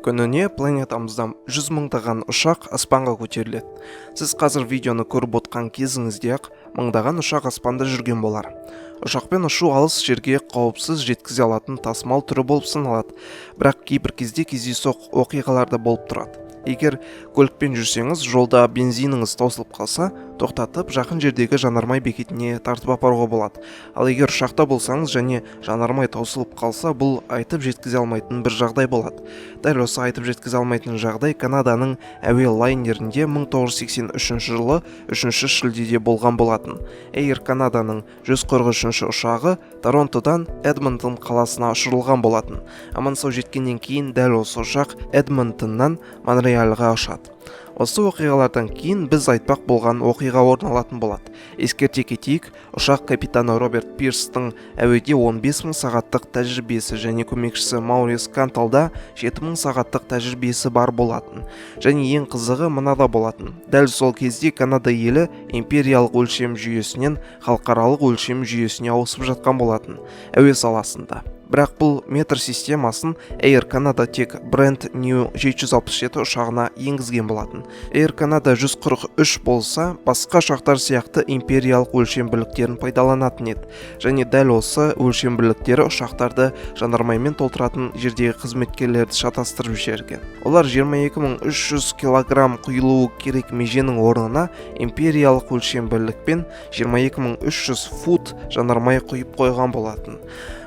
Күніне планетамыздан жүз мыңдаған ұшақ аспанға көтеріледі. Сіз қазір видеоны көріп отқан кезіңізде ақ мыңдаған ұшақ аспанда жүрген болар. Ұшақпен ұшу алыс жерге қауіпсіз жеткізе алатын тасымал түрі болып саналады. Бірақ кейбір кезде кездейсоқ оқиғалар да болып тұрады. Егер көлікпен жүрсеңіз, жолда бензиніңіз таусылып қалса, тоқтатып, жақын жердегі жанармай бекетіне тартып апаруға болады. Ал егер ұшақта болсаңыз және жанармай таусылып қалса, бұл айтып жеткізе алмайтын бір жағдай болады. Дәл осы айтып жеткізе алмайтын жағдай Канаданың әуе лайнерінде 1983 жылы 3 шілдеде болған болатын. Air Канаданың 143 ұшағы Торонтодан Эдмонтон қаласына ұшырылған болатын. Аман сау жеткеннен кейін дәл осы ұшақ Эдмонтоннан Монреальға ұшады. Осы оқиғалардан кейін біз айтпақ болған оқиға орын алатын болады. Ескерте кетейік, ұшақ капитаны Роберт Пирстің әуеде 15 мың сағаттық тәжірибесі және көмекшісі Маурис Канталда 7 мың сағаттық тәжірибесі бар болатын. Және ең қызығы мынада болатын: дәл сол кезде Канада елі империялық өлшем жүйесінен халықаралық өлшем жүйесіне ауысып жатқан болатын әуе саласында. Бірақ бұл метр системасын Air Canada тек Brand New 767 ұшағына енгізген болатын. Air Canada 143 болса, басқа ұшақтар сияқты империялық өлшем бірліктерін пайдаланатын еді. Және дәл осы өлшем бірліктері ұшақтарды жанармаймен толтыратын жердегі қызметкерлерді шатастырып жіберген. Олар 22 300 килограмм құйылуы керек меженің орнына империялық өлшем бірлікпен 22 300 фут жанармай құйып қойған болатын.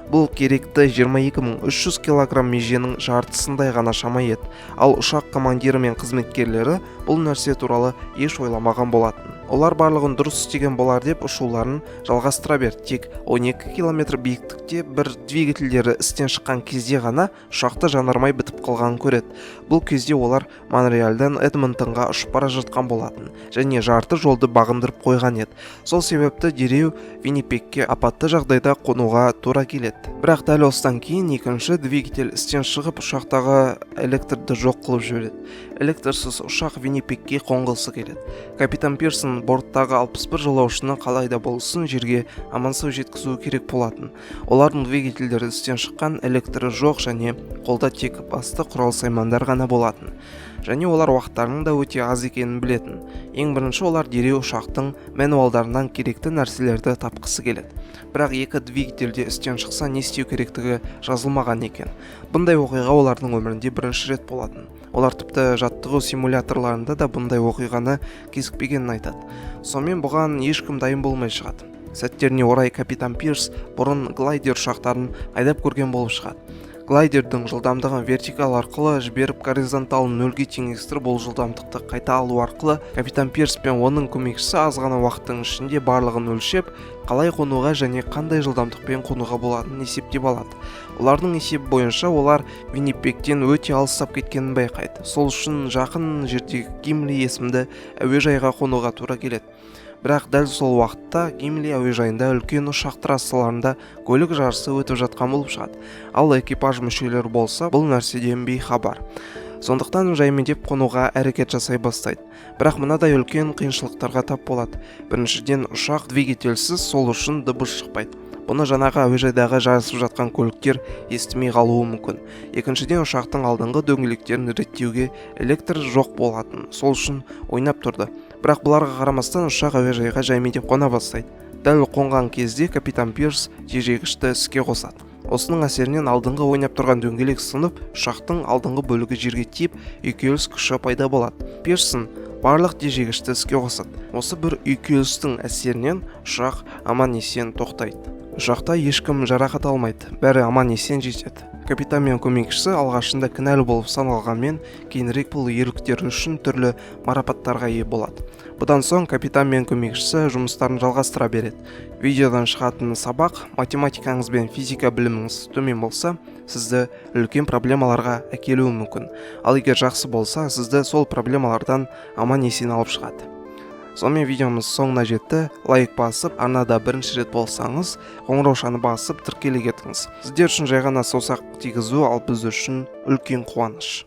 Бұл керекті 22 300 килограмм меженің жартысындай ғана шама еді. Ал ұшақ командирі мен қызметкерлері бұл нәрсе туралы еш ойламаған болатын. Олар барлығын дұрыс істеген болар деп ұшуларын жалғастыра берді. Тек 12 километр биіктікте бір двигательдері істен шыққан кезде ғана ұшақта жанармай бітіп қалғанын көреді. Бұл кезде олар Монреальдан Эдмонтонға ұшып бара жатқан болатын және жарты жолды бағындырып қойған еді. Сол себепті дереу Виннипегке апатты жағдайда қонуға тура келеді. Бірақ дәл осыдан кейін екінші двигатель істен шығып, ұшақтағы электрді жоқ қылып жібереді. Электрсіз ұшақ Виннипегке қонғысы келеді. Капитан Пирсон борттағы 61 жолаушыны қалай да болсын жерге аман сау жеткізуі керек болатын. Олардың двигательдері істен шыққан, электрі жоқ және қолда тек басты құрал саймандар ғана болатын. Және олар уақыттарының да өте аз екенін білетін. Ең бірінші олар дереу ұшақтың мануалдарынан керекті нәрселерді тапқысы келеді. Бірақ екі двигатель де істен шықса, не істеу керектігі жазылмаған екен. Бұндай оқиға олардың өмірінде бірінші рет болатын. Олар тіпті жаттығу симуляторларында да бұндай оқиғаны кезікпегенін айтады. Сонымен, бұған ешкім дайын болмай шығады. Сәттеріне орай, капитан Пирс бұрын глайдер ұшақтарын айдап көрген болып шығады. Глайдердің жылдамдығын вертикал арқылы жіберіп, горизонталын нөлге теңестіріп, ол жылдамдықты қайта алу арқылы капитан Пирс пен оның көмекшісі аз ғана уақыттың ішінде барлығын өлшеп, қалай қонуға және қандай жылдамдықпен қонуға болатынын есептеп алады. Олардың есебі бойынша, олар Виннипегтен өте алыстап кеткенін байқайды. Сол үшін жақын жердегі Гимли есімді әуежайға қонуға тура келеді. Бірақ дәл сол уақытта Гимли әуежайында үлкен ұшақ трассаларында көлік жарысы өтіп жатқан болып шығады. Ал экипаж мүшелері болса, бұл нәрседен бейхабар. Сондықтан жаймендеп қонуға әрекет жасай бастайды. Бірақ мынадай үлкен қиыншылықтарға тап болады. Біріншіден, ұшақ двигательсіз, сол үшін дыбыс шықпайды. Бұны жаңағы әуежайдағы жарысып жатқан көліктер естімей қалуы мүмкін. Екіншіден, ұшақтың алдыңғы дөңгелектерін реттеуге электр жоқ болатын, сол үшін ойнап тұрды. Бірақ бұларға қарамастан ұшақ әуежайға жаймендеп қона бастайды. Дәл қонған кезде капитан Пирс тежегішті іске қосады. Осының әсерінен алдыңғы ойнап тұрған дөңгелек сынып, ұшақтың алдыңғы бөлігі жерге тиіп, үйкеліс күші пайда болады. Пирсон барлық тежегішті іске қосады. Осы бір үйкелістің әсерінен ұшақ аман есен тоқтайды. Ұшақта ешкім жарақат алмайды, бәрі аман есен жетеді. Капитан мен көмекшісі алғашында кінәлі болып саналғанмен, кейінірек бұл ерліктері үшін түрлі марапаттарға ие болады. Бұдан соң капитан мен көмекшісі жұмыстарын жалғастыра береді. Видеодан шығатын сабақ: математикаңыз бен физика біліміңіз төмен болса, сізді үлкен проблемаларға әкелуі мүмкін. Ал егер жақсы болса, сізді сол проблемалардан аман есен алып шығады. Сонымен, видеомыз соңына жетті. Лайк басып, арнада бірінші рет болсаңыз, қоңыраушаны басып, тіркеле кетіңіз. Сіздер үшін жай ғана саусақ тигізу, ал біз үшін үлкен қуаныш.